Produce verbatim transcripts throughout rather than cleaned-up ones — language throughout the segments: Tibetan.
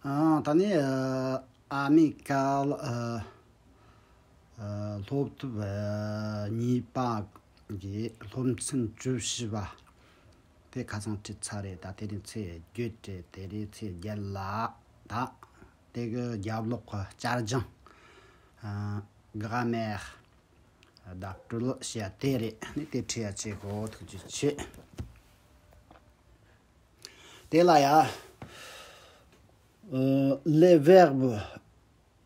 ཨ། ད་ནི་ཨ་མི་ཀལ་ཨ་ཨ་སློབ་དེབ་ཨ་གཉིས་པ་གི་སློབ་ཚན་བཅུ་བཞི་པ་དེ་ཁ་སང་བྲིས་ཚར་རེད། ད་དེ་རིང་ཚེས་བརྒྱད་རེད། དེ་རིང་ཚེས་བརྒྱད་ལ་ད་དེ་གི་རྒྱབ་ལོགས་ཀྱི་བསྐྱར་སྦྱོང་ཨ་གྷ་མེར་ཨ་ཌ་ཀྲི་ལི་ཞེས་དེ་རེད། ནི་དེ་ཁྲིད་ཡ་བྱེད་དགོས། ཐུགས་རྗེ་ཆེ། དེ་ལ་ཡ། ཨ། les verbes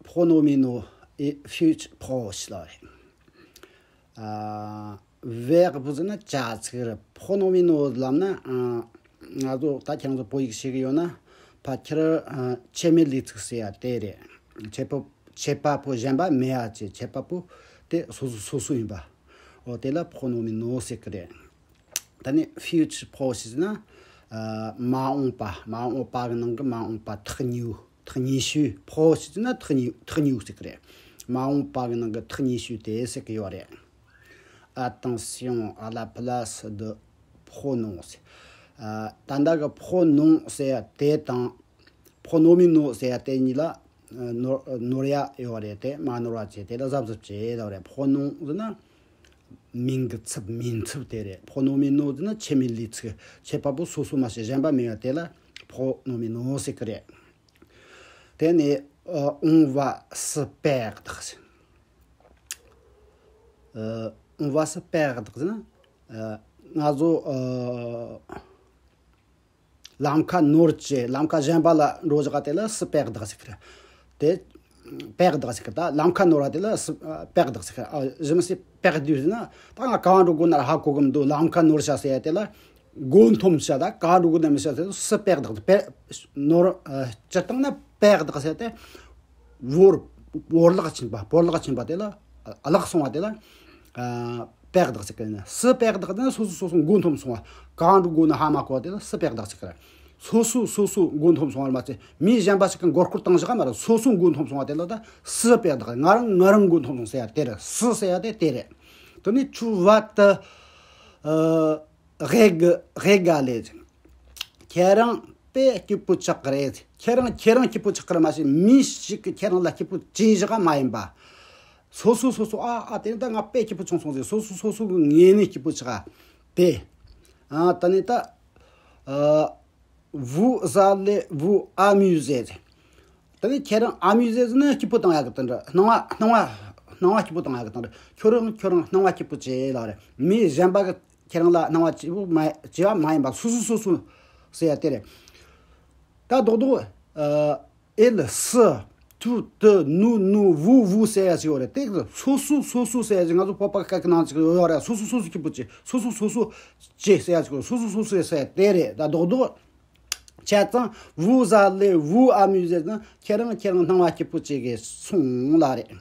pronominaux et futur proche ལ་རེད། ཨ། verbe ཟེར་ན་བྱ་ཚིག་རེད། pronominaux ལབ་ན། ཨ། ང་ཚོ་ད་ཁྱེད་ཚོ་བོད་ཡིག་ཤེས་ཀྱི་ཡོད་ན། ཕལ་ཆེར་ཨ་ཆེད་མོས་ལས་ཚིག་ཟེར་ཡ་དེ་རེད། ཁྱད་པར་ཁྱད་པར་པོ་གཞན་པ་མེད་ཡ་ཅེ། ཁྱད་པར་པོ་དེ་སོ་སོ་སོ་སོ་ཡིན་པ། འོ་དེ་ལ་pronominaux ཟེར་གི་རེད། ད་ནི་futur proche ཟེར་ན། ཨ། མ་འོངས་པ། མ་འོངས་པ་གི་ནང་གི་མ་འོངས་པ་ཐག་ཉེ་བོ། ཐག་ཉེ་ཤོས། proche ཟེར་ན་ཐག་ཉེ་ཐག་ཉེ་བོ་ཟེར་གི་རེད། མ་འོངས་པ་གི་ནང་གི་ཐག་ཉེ་ཤོས་དེ་ཟེར་གི་ཡོད་རེད། Attention à la place de pronoms ཟེར། ཨ། ད་ལྟ་གི་pronoms ཟེར་ཡ་དེ་དང་། pronominaux ཟེར་ཡ་དེ་གཉིས་ལ་ཨ་ནོར་ནོར་ཡ་ཡོད་རེད་དེ། མ་ནོར་བ་བྱས། དེ་ལ་གཟབ་གཟབ་བྱེད་ཡོད་རེད། pronoms ཟེར་ན་མིང་གི་ཚབ། མིང་ཚབ་དེ་རེད། pronominaux ཟེར་ན་ཆེད་མོས་ལས་ཚིག་ཁྱད་པར་པོ་སོ་སོ་མ་ཞིག་གཞན་པ་མེད་པ་དེ་ལ་pronominaux ཟེར་གི་རེད། དེ་ནས་ཨ་on va se perdre ཟེར། ཨ། on va se perdre ཟེར་ན། ཨ། ང་ཚོ་ཨ། ལམ་ཁ་ནོར་བྱས། ལམ་ཁ་གཞན་པ་ལ་འགྲོ་བཞག་པ་དེ་ལ་se perdre ཟེར་གི་རེད། དེ་perdre ཟེར་གི། ད་ལམ་ཁ་ནོར་བ་དེ་ལ་se perdre ཟེར་གི། ཨ། je me suis perdu ཟེར་ན། ད་ང་གང་འགྲོ་དགོས་ན་ཧ་གོ་གི་མི་འདུག་ལམ་ཁ་ནོར་ཤག་ཟེར་ཡ་དེ་ལ་མགོ་འཐོམས་ཤག་ད་གང་འགྲོ་དགོས་ན་མི་ཤེས་ཟེར། se perdre དེ་པེ་ནོར། ཨ། སྤྱིར་བཏང་ན་perdre ཟེར་ཡ་དེ་བོར་བོར་བརླག་ཕྱིན་པ། བོར་བརླག་ཕྱིན་པ་དེ་ལ། ཨ། བརླག་སོང་བ་དེ་ལ། ཨ། perdre ཟེར་གི་ཡིན། se perdre དེ་ནི་སོ་སོ་སོ་སོ་མགོ་འཐོམས་སོང་བ། གང་འགྲོ་དགོས་ན་ཧ་མ་གོ་བ་དེ་ལ་se perdre ཟེར་གི་རེད། སོ་སོ་སོ་སོ་མགོ་འཐོམས་སོང་བ་མ་ཚད། མི་གཞན་པ་ཞིག་གིས་མགོ་སྐོར་བཏང་བཞག་མ་རེད། སོ་སོ་མགོ་འཐོམས་སོང་བ་དེ་ལ་ད་se perdre། ང་རང་ང་རང་མགོ་འཐོམས་སོང་ཟེར་ཡ་དེ་རེད། se ཟེར་ཡ་དེ་དེ་རེད། དེ་ནི་tu vas te ཨ་régaler ཁྱེད་རང་དཔེ་སྐྱིད་པོ་ཆགས་ཀྱི་རེད། ཁྱེད་རང་ཁྱེད་རང་སྐྱིད་པོ་ཆགས་ཀྱི་རེད་མ་ཟད། མི་ཞིག་གིས་ཁྱེད་རང་ལ་སྐྱིད་པོ་བྱས་བཞག་མ་ཡིན་པ། སོ་སོ་སོ་སོ། ཨ་ཨ་དེ་ད་ང་དཔེ་སྐྱིད་པོ་བྱུང་སོང་ཟེར། སོ་སོ་སོ་སོ་གི་ངོས་ནས་སྐྱིད་པོ་ཆགས་དེ། ཨ་ད་ནི་ད་ཨ་vous allez vous amuser ཟེར། ད་ནི་ཁྱེད་རང་amuser ཟེར་ན་སྐྱིད་པོ་བཏང་ཡག་གི་དོན་རེད། སྣང་བ་སྣང་བ་སྣང་བ་སྐྱིད་པོ་བཏང་ཡག་གི་དོན་རེད། ཁྱོད་རང་ཁྱོད་རང་སྣང་བ་སྐྱིད་པོ་བྱེད་ལ་རེད། མི་གཞན་པ་གི་ཁྱེད་རང་ལ་སྣང་བ་སྐྱིད་པོ་མ་བྱེད་པ་མ་ཡིན་པ། སོ་སོ་སོ་སོ་ཟེར་ཡ་དེ་རེད། ད་རྡོག་རྡོག་ཨ་elle, ce, tu, te, nous, nous, vous, vous ཟེར་ཡ་ཅིག་ཡོད་རེད། དེ་སོ་སོ་སོ་སོ་ཟེར་ཡ་ཅིག་ང་ཚོ་བོད་པ་སྐད་ཀྱི་ནང་ཅིག་ཡོད་རེད། སོ་སོ་སོ་སོ་སྐྱིད་པོ་བྱེད། སོ་སོ་སོ་སོ་བྱེད་ཟེར་ཡ་ཅིག་ཡོད་རེད། སོ་སོ་སོ་སོ་ཟེར་ཡ་དེ་རེད། ད་རྡོག་རྡོག་བྱས་ཙང་vous allez vous amuser ན་ཁྱེད་རང་ཁྱེད་རང་སྣང་བ་སྐྱིད་པོ་བྱེད་དགོས་སོང་ལ་རེད།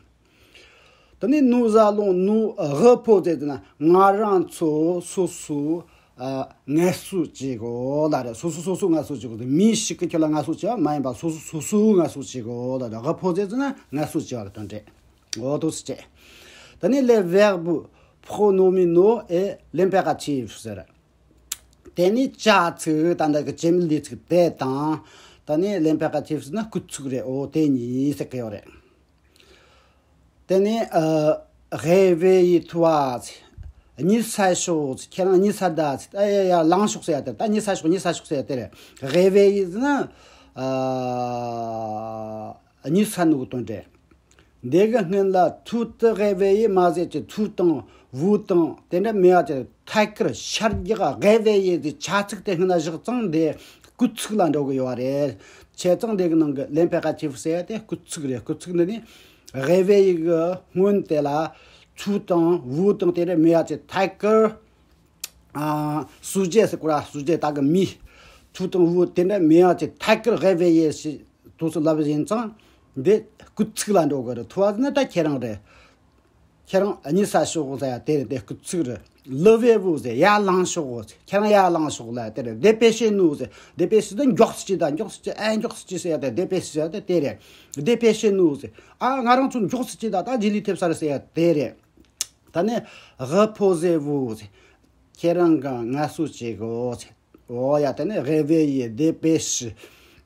དེ་ནས་nous allons nous reposer ཟེར་ན་ང་རང་ཚོ་སོ་སོ་ཨ་ངལ་གསོ་བྱེད་དགོས་ལ་རེད། སོ་སོ་སོ་སོ་ངལ་གསོ་བྱེད་དགོས། མི་ཞིག་གིས་ཁྱོད་ལ་ངལ་གསོ་བྱེད་པ་མ་ཡིན་པ། སོ་སོ་སོ་སོ་ངལ་གསོ་བྱེད་དགོས་ལ་རེད། reposer ཟེར་ན་ངལ་གསོ་བྱེད་པ་གི་དོན་རེད། འོ་དོ་སི་ཅེ། དེ་ནས་les verbes pronominaux et l'impératif ཟེར། དེ་ནི་བྱ་ཚིག་ད་ལྟ་གི་ཆེད་མོས་ལས་ཚིག་དེ་དང་། ད་ནི་l'impératif ཟེར་ན་སྐུལ་ཚིག་རེད། འོ་དེ་གཉིས་ཟེར་གི་ཡོད་རེད། དེ་ནི་ཨ་réveille-toi ཟེར། གཉིད་སད་ཤོག་ཟེར། ཁྱེད་རང་གཉིད་སད་ད་ཟེར། ད་ཡ་ཡ་ལངས་ཤོག་ཟེར་ཡ་དེ། ད་གཉིད་སད་ཤོག་གཉིད་སད་ཤོག་ཟེར་ཡ་དེ་རེད། réveille ཟེར་ན་ཨ་གཉིད་སད་ནོ་གི་དོན་རེད། འདི་གི་སྔོན་ལ་tu te réveilles མ་ཟེར་གི། tu དང་vous དང་དེ་འདྲ་མེད་པ་ཅིག་ཐད་ཀར་ཤར་རྒྱག་réveiller དེ་བྱ་ཚིག་དེ་སྔོན་ལ་བཞག་ཙང་དེ་སྐུལ་ཚིག་ལ་འགྲོ་གི་ཡོད་རེད། བྱས་ཙང་དེ་གི་ནང་གི་l'impératif ཟེར་ཡ་དེ་སྐུལ་ཚིག་རེད། སྐུལ་ཚིག་འདི་ནི་réveiller གི་སྔོན་དེ་ལ་tu དང་vous དང་དེ་འདྲ་མེད་པ་ཅིག་ཐད་ཀར་ཨ་sujet ཟེར་གོ་ར། sujet ད་གི་མི། tu དང་vous དེ་འདྲ་མེད་པ་ཅིག་ཐད་ཀར་réveiller ཞེས་དུས་སུ་ལབ་ཡིན་ཙང་འདི་སྐུལ་ཚིག་ལ་འགྲོ་གི་རེད། tu ཟེར་ན་ད་ཁྱེད་རང་རེད། ཁྱེད་རང་གཉིད་སད་ཤོག་ཟེར་ཡ་དེ་རེད། དེ་སྐུལ་ཚིག་རེད། levez-vous ཟེར། ཡར་ལངས་ཤོག་ཟེར། ཁྱེད་རང་ཡར་ལངས་ཤོག་ལ་དེ་རེད། dépêchez-nous ཟེར། dépêchez ཟེར་མགྱོགས་སུ་བྱེད་ད། མགྱོགས་སུ་བྱེད། ཨེ་མགྱོགས་སུ་བྱེད་ཟེར་ཡ་དེ་dépêchez ཟེར་ཡ་དེ་དེ་རེད། dépêchez-nous ཟེར། ཨ་ང་རང་ཚོ་མགྱོགས་སུ་བྱེད་ད། ད་རྗེས་ལུས་ཐེབས་ས་རེད་ཟེར་ཡ་དེ་རེད། ད་ནི་reposez-vous ཟེར། ཁྱེད་རང་གང་ངལ་གསོ་བྱེད་དགོས་ཟེར། འོ་ཡ། དེ་ནི་réveillez, dépêchez།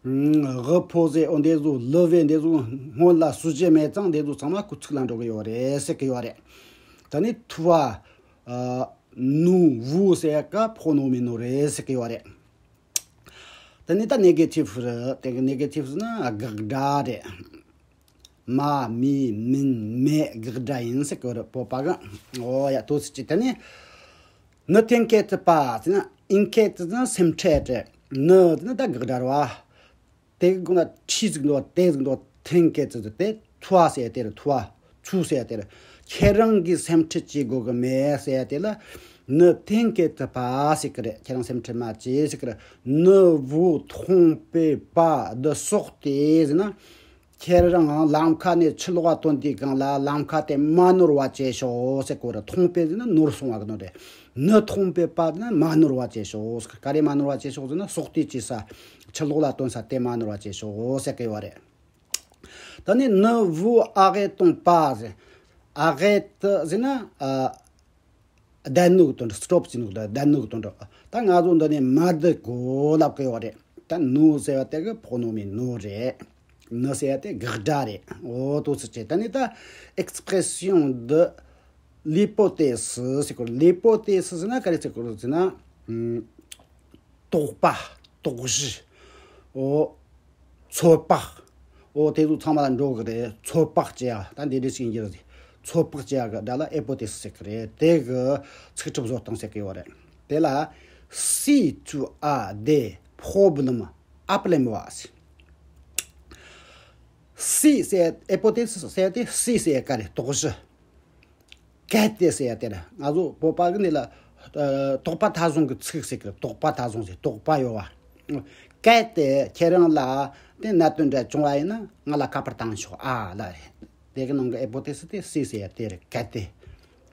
ཨུམ། ཝ་ཕོ་ཟེར། འོ་འདི་ཚོ་ལི་ཝེ་འདི་ཚོ་སྔོན་ལ་སུ་ཅི་མེད་ཙང་འདི་ཚོ་ཚང་མ་སྐུལ་ཚིག་ལ་འགྲོ་གི་ཡོད་རེད་ཟེར་གི་ཡོད་རེད། ད་ནི་ཐུ་བ། ཨ། ནུ་བུ་ཟེར་ཀ་ཕོ་ནོ་མི་ནོ་རེད་ཟེར་གི་ཡོད་རེད། ད་ནི་ད་ནེ་གེ་ཊིབ་རེད། དེ་གི་ནེ་གེ་ཊིབ་ཟེར་ན་དགག་སྒྲ་རེད། མ་མི་མིན་མེད་དགག་སྒྲ་ཡིན་ཟེར་གི་རེད། བོད་པ་གི། འོ་ཡ། དོ་ཚིག་ཅིག་ད་ནི་ne t'inquiète pas ཟེར་ན། inquiète ཟེར་ན་སེམས་ཁྲལ་རེད། ne ཟེར་ན་ད་དགག་སྒྲ་རེད་བ། དེ་གི་གོང་ལ་ཁྲི་ཟིག་འདུག་དེ་ཟིག་འདུག t'inquiète ཟེར་དེ་ཐུ་བ་ཟེར་དེ་རེད། ཐུ་བ་ཚུ་ཟེར་དེ་རེད། ཁྱེད་རང་གིས་སེམས་ཁྲལ་བྱེད་དགོས་གི་མེད་ཟེར་དེ་ལ་ne t'inquiète pas ཟེར་གི་རེད། ཁྱེད་རང་སེམས་ཁྲལ་མ་བྱེད་ཟེར་གི་རེད། Ne vous trompez pas de sortie ཟེར་ན། ཁྱེད་རང་ལམ་ཁ་ནས་ཕྱི་ལོགས་ལ་ཐོན་དུས་སྒང་ལ་ལམ་ཁ་དེ་མ་ནོར་བ་བྱེད་ཤོག་ཟེར་གོ་ར། trompez ཟེར་ན་ནོར་སོང་བ་གི་ནོར་རེད། Ne trompez pas ཟེར་ན་མ་ནོར་བ་བྱེད་ཤོག། ག་རེ་མ་ནོར་བ་བྱེད་ཤོག་ཟེར་ན་སོག་ཏི་ཅི་ས་ཕྱི་ལོགས་ལ་ཐོན་ས་དེ་མ་ནོར་བ་བྱེད་ཤོག་ཟེར་གི་ཡོད་རེད། ད་ནི་ne vous arrêtons pas ཟེར། arrête ཟེར་ན། ཨ། བསྡད་ནོ་གི་དོན་རེད། སི་ཊོབ་བྱེད་ནོ་གི། བསྡད་ནོ་གི་དོན་རེད། ད་ང་ཚོ་འདི་ནས་མ་བསྡད་གོ་ལབ་གི་ཡོད་རེད། ད་ནོ་ཟེར་བ་དེ་གི་ཕོ་ནོ་མི་ནོ་རེད། ne ཟེར་བ་དེ་དགག་སྒྲ་རེད། འོ་དོ་ཚིག་ཅིག་ད་ནི་ད་expression de l'hypothèse ཟེར་གོ། l'hypothèse ཟེར་ན་ག་རེ་ཟེར་གོ་ཟེར་ན། ཨུམ། དོགས་པ། དོགས་གཞི། འོ། ཚོད་དཔག་འོ་དེ་ཚོ་ཚང་མ་ལ་འགྲོ་གི་རེད། ཚོད་དཔག་བྱེད་ཡ། ད་འདི་འདྲ་ཞིག་ཡིན་གྱི་རེད། ཚོད་དཔག་བྱེད་ཡ་གི་སྒྲ་ལ་ཨེ་པོ་ཐེ་སིས་ཟེར་གི་རེད། དེ་གི་ཚིག་གྲུབ་བཟོ་སྟངས་ཟེར་གི་ཡོད་རེད། དེ་ལ། Si tu as des problèmes, appelle-moi ཟེར། Si ཟེར། ཨེ་པོ་ཐེ་སིས་ཟེར་དེ། si ཟེར་ག་རེ། དོགས་གཞི། གལ་ཏེ་ཟེར་ཡ་དེ་རེད། ང་ཚོ་བོད་པ་གི་ནི་ལ། ཨ། དོགས་པ་མཐའ་བཟུང་གི་ཚིག་ཟེར་གི། དོགས་པ་མཐའ་བཟུང་ཟེར། དོགས་པ་ཡོད་བ། གལ་ཏེ་ཁྱེད་རང་ལ་དེ་གནད་དོན་འདྲ་བྱུང་བ་ཡིན་ན་ང་ལ་ཁ་པར་བཏང་ཤོག་ཨ་ལ་རེད། དེ་གི་ནང་གི་ཨེ་པོ་ཐེ་སིས་དེ་si ཟེར་ཡ་དེ་རེད། གལ་ཏེ།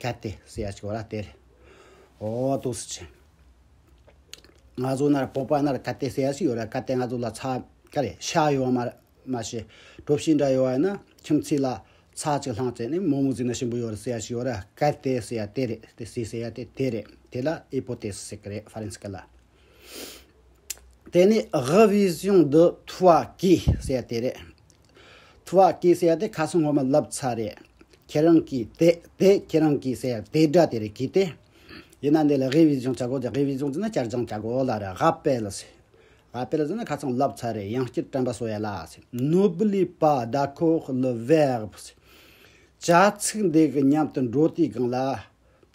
གལ་ཏེ་ཟེར་ཡ་ཅིག་ཡོད་ར་དེ་རེད། འོ་དོ་སི་ཆེ། ང་ཚོ་ན་ར་བོད་པ་ན་ར་གལ་ཏེ་ཟེར་ཡ་ཞིག་ཡོད་ར། གལ་ཏེ་ང་ཚོ་ལ་ཚྭ་ག་རེ་ཤ་ཡོད་མ་རེད། མ་ཤེས། གྲོ་ཕྱེ་འདྲ་ཡོད་བ་ན་ཁྱིམ་མཚེས་ལ་ཚྭ་ཅིག་བླངས་བྱས་ནས་མོག་མོག་བཟོས་ན་ཞིམ་པོ་ཡོད་རེད་ཟེར་ཡ་ཞིག་ཡོད་ར། གལ་ཏེ་ཟེར་ཡ་དེ་རེད། དེ་si ཟེར་ཡ་དེ་དེ་རེད། དེ་ལ་ཨེ་པོ་ཐེ་སིས་ཟེར་གི་རེད་ཧྥ་རན་སི་སྐད་ལ། དེ་ནས་révision de toi qui ཟེར་ཡ་དེ་རེད། toi qui ཟེར་ཡ་དེ་ཁ་སང་སྔོན་མ་ལབ་ཚར་རེད། ཁྱེད་རང་གིས། དེ། དེ་ཁྱེད་རང་གིས་ཟེར་ཡ་དེ་སྒྲ་དེ་རེད། qui དེ། ཡིན་ན་འདི་ལ་révision བྱ་དགོས། དེ་révision ཟེར་ན་བསྐྱར་སྦྱོང་བྱ་དགོས་ལ་རེད། rappel ཟེར། rappel ཟེར་ན་ཁ་སང་ལབ་ཚར་རེད། ཡང་བསྐྱར་དྲན་པ་གསོ་ཡ་ལ་ཟེར། N'oublie pas d'accord le verbe ཟེར། བྱ་ཚིག་འདི་གི་མཉམ་དུ་འགྲོ་དུས་སྒང་ལ་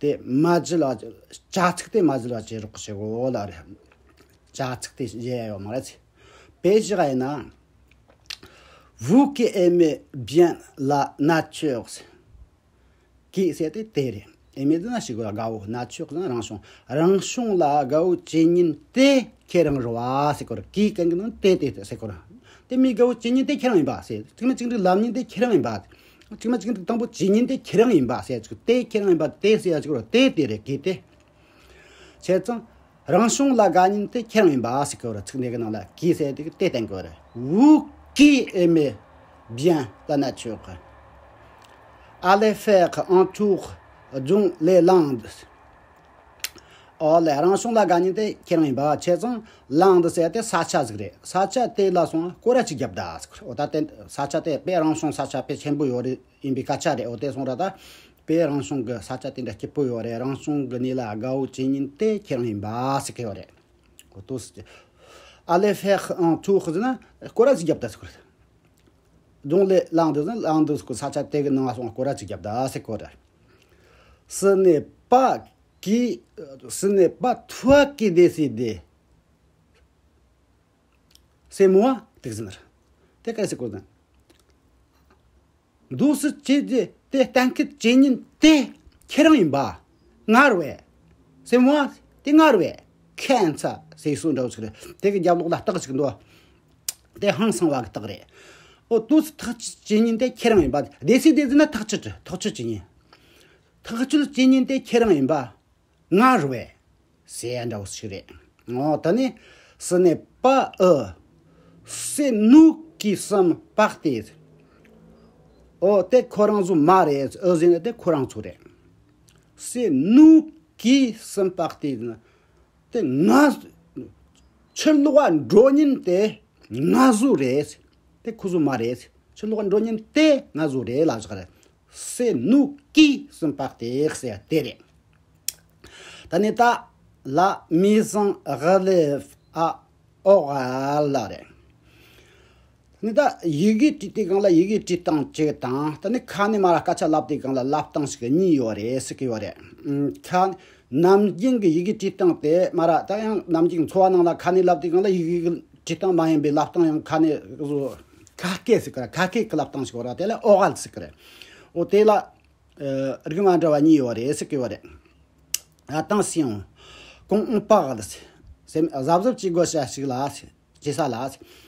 དེ་མ་བརྗེད་ལ། བྱ་ཚིག་དེ་མ་བརྗེད་ལ་བྱེད་རོགས་བྱེད་དགོས་ལ་རེད། བྱ་ཚིག་དེ་བརྗེད་ཡ་ཡོད་མ་རེད་ཟེར། དཔེ་བཞག་ཡིན་ན། Vous qui aimez bien la nature ཟེར། qui ཟེར་དེ་དེ་རེད། aimer ཟེར་ན་ཞིག་དགའ་བོ། nature ཟེར་ན་རང་བྱུང་། རང་བྱུང་ལ་དགའ་བོ་བྱེད་ཉིན་དེ་ཁྱེད་རང་རེད་བ་ཟེར་གོ་ར། qui གན་གི་ནང་དེ་དེ་ཟེར་གོ་ར། དེ་མི་དགའ་བོ་བྱེད་ཉིན་དེ་ཁྱེད་རང་ཡིན་པ་ཟེར། གཅིག་མ་གཅིག་འདྲ་ལབ་ཉིན་དེ་ཁྱེད་རང་ཡིན་པ། གཅིག་མ་གཅིག་འདྲ་དང་པོ་བྱེད་ཉིན་དེ་ཁྱེད་རང་ཡིན་པ་ཟེར། གཅིག་དེ་ཁྱེད་རང་ཡིན་པ། དེ་ཟེར་ཡ་གཅིག་ར། དེ་དེ་རེད། qui དེ། བྱས་ཙང་རང་བྱུང་ལ་དགའ་ཉིན་དེ་ཁྱེད་རང་ཡིན་པ་ཟེར་གི་ར། ཚིག་འདི་གི་ནང་ལ་qui ཟེར་དེ་གི་དེ་བསྟན་གི་ར། Vous qui aimez bien la nature, allez faire un tour dans les Landes. ཨོ་ལེ། རང་བྱུང་ལ་དགའ་ཉིན་དེ་ཁྱེད་རང་ཡིན་པ། བྱས་ཙང་Landes ཟེར་དེ་ས་ཆ་ཟིག་རེད། ས་ཆ་དེ་ལ་སོང་སྐོར་ར་ཅིག་རྒྱབ་ད་ཟེར་གི་ར། འོ་ད་དེ་ས་ཆ་དེ་དཔེ་རང་བྱུང་ས་ཆ་དཔེ་ཆེན་པོ་ཡོད་རེད། ཡིན་པའི་སྐད་ཆ་རེད། འོ་དེ་སོང་ར། ད་དཔེ་རང་བྱུང་གི་ས་ཆ་དེ་འདྲ་སྐྱིད་པོ་ཡོད་རེད། རང་བྱུང་གི་གནས་ལ་དགའ་བོ་བྱེད་ཉིན་དེ་ཁྱེད་རང་ཡིན་པ་ཟེར་གི་ཡོད་རེད། འོ་དོ་སི། Allez faire un tour ཟེར་ན་སྐོར་ར་ཅིག་རྒྱབ་ད་ཟེར་གི་ར། dans les Landes ཟེར་ན་Landes གི་ས་ཆ་དེ་གི་ནང་ལ་སོང་སྐོར་ར་ཅིག་རྒྱབ་ད་ཟེར་གི་ར། Ce n'est pas qui, ce n'est pas toi qui décides, c'est moi དེ་ཟེར་ན་ར། དེ་ག་རེ་ཟེར་གོ་ན། འདུག་སེ་བྱས་ཏེ་དེ་གཏན་འཁེལ་བྱེད་ཉིན་དེ་ཁྱེད་རང་ཡིན་པ། ང་རེད་བས། c'est moi དེ་ང་རེད་བས། ཁྱད་མཚར་ཟེར་སྲོལ་འདྲ་བོ་ཞིག་རེད། དེ་གི་རྒྱབ་ལོགས་ལ་རྟགས་ཅིག་འདུག་དེ་ཧང་སང་བ་གི་རྟགས་རེད། འོ་འདུག་སེ་ཐག་གཅོད་བྱེད་ཉིན་དེ་ཁྱེད་རང་ཡིན་པ། décider ཟེར་ན་ཐག་གཅོད། ཐག་གཅོད་བྱེད་ཉིན། ཐག་གཅོད་བྱེད་ཉིན་དེ་ཁྱེད་རང་ཡིན་པ། ང་རེད་བས་ཟེར་ཡ་འདྲ་བོ་ཞིག་རེད། ཨོ་ད་ནི། Ce n'est pas eux, c'est nous qui sommes partis. ཨོ་དེ་ཁོ་རང་ཚོ་མ་རེད། eux ཟེར་ན་དེ་ཁོ་རང་ཚོ་རེད། C'est nous qui sommes partis. དེ་ང་ཕྱིར་ལོག་ག་འགྲོ་ཉིན་དེ་ ང་ཚོ་རེད། དེ་ཁོ་ཚོ་མ་རེད། ཕྱི་ལོགས་འགྲོ་མཁན་དེ་ང་ཚོ་རེད་ལབ་བཞག་རེད། C'est nous qui sommes partis ཟེར་དེ་རེད། ད་ནི་ད་la mise en relief à l'oral ལ་རེད། ནི་ད་ཡི་གེ་བྲིས་དུས་སྒང་ལ་ཡི་གེ་བྲིས་སྟངས་གཅིག་དང་། ད་ནི་ཁ་ནས་མར་སྐད་ཆ་ལབ་དུས་སྒང་ལ་ལབ་སྟངས་ཤིག་གཉིས་ཡོད་རེད་ཟེར་གི་ཡོད་རེད། ཨུམ། ཁ་ནམ་རྒྱུན་གྱི་ཡི་གེ་བྲིས་སྟངས་དེ་མར་ད་ཡང་ནམ་རྒྱུན་འཚོ་བ་ནང་ལ་ཁ་ནས་ལབ་དུས་སྒང་ལ་ཡི་གེ་བྲིས་སྟངས་མ་ཡིན་པའི་ལབ་སྟངས་ཡང་ཁ་ནས་བཟོ། ཁ་སྐད་ཟེར་གི་རེད། ཁ་སྐད་ཀྱི་ལབ་སྟངས་ཤིག་ཡོད་རེད། དེ་ལ་ཨོ་རལ་ཟེར་གི་རེད། འོ་དེ་ལ་ཨ་རིགས་མ་འདྲ་བ་གཉིས་ཡོད་རེད་ཟེར་གི་ཡོད་རེད། Attention, quand on parle, ཟེར་གཟབ་གཟབ་བྱེད་དགོས་ཤ་ཞིག་ལ། བྱེད་ས་ལ།